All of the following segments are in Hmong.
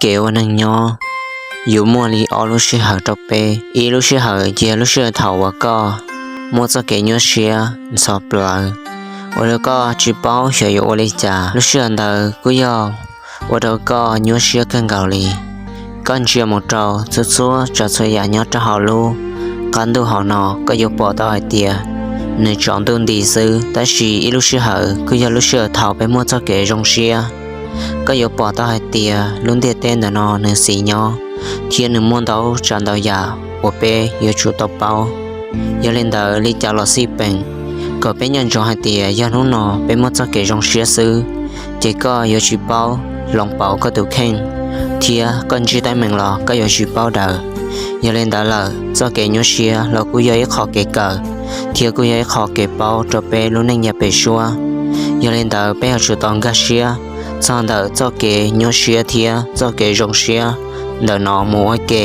Kev ua neeg nyob yuav muaj li ob lub sij hawm rau peb. Ib lub sij hawm ces yog lub sij hawm thaum uas koj muaj txoj kev nyuaj siab ntxhov plawv, ua rau koj tsis paub xyov yuav ua li cas. Lub sij hawm ntawd kuj yog ua rau koj nyuaj siab kawg nkaus li. Koj ntsia mus rau txhua txhua tsav txhua yam nyob rau hauv lub qab ntuj hauv no, koj yuav pom tau hais tias nws tsaus ntuj nti xwb. Tab sis ib lub sij hawm kuj yog lub sij hawm thaum peb muaj txoj kev zoo siab, koj yuav pom tau hais tias lub ntiaj teb ntawm no nws xis nyob, thiab nws muaj ntau tsav ntau yam uas peb yuav tsum tau paub. Yog li ntawd, li cas los xij peem, kom peb nco ntsoov hais tias yog hnub no peb muaj txoj kev zoo siab xwb, ces koj yuav tsis paub hloov pauv koj tus kheej, thiab koj ntsib teeb meem los koj yuav tsis paub daws. Yog li ntawd lawm, txoj kev nyuaj siab los kuj yog ib qho kev kawm, thiab kuj yog ib qho kev paub rau peb lub neej yav pem suab. Yog li ntawd, peb yuav tsum tau nkag siab txog ntawm txoj kev nyuaj siab thiab txoj kev zoo siab ntawm no mus ua ke.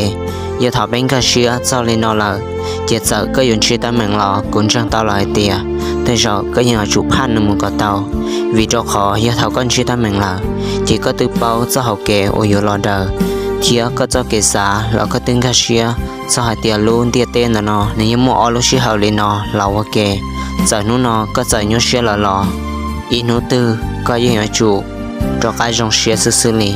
Yog thaum peb nkag siab txog li no lawm, ces txawm koj yuav ntsib teeb meem los kuv ntseeg tau lawm hais tias tej zaum koj yeej yuav tsum phaj nws mus kom tau. Vim rau qhov yog thaum koj ntsib teeb meem lawm, ces koj twb paub txoj hau kev uas yuav los daws, thiab koj txoj kev xav los koj twb nkag siab txog hais tias lub ntiaj teb ntawm no nws yeej muaj ob lub sij hawm li no los ua ke. Txawm hnub no koj txawm nyuaj siab lawm los ib hnub twg koj yeej yuav tsum rov qab zoo siab xwb xwb li.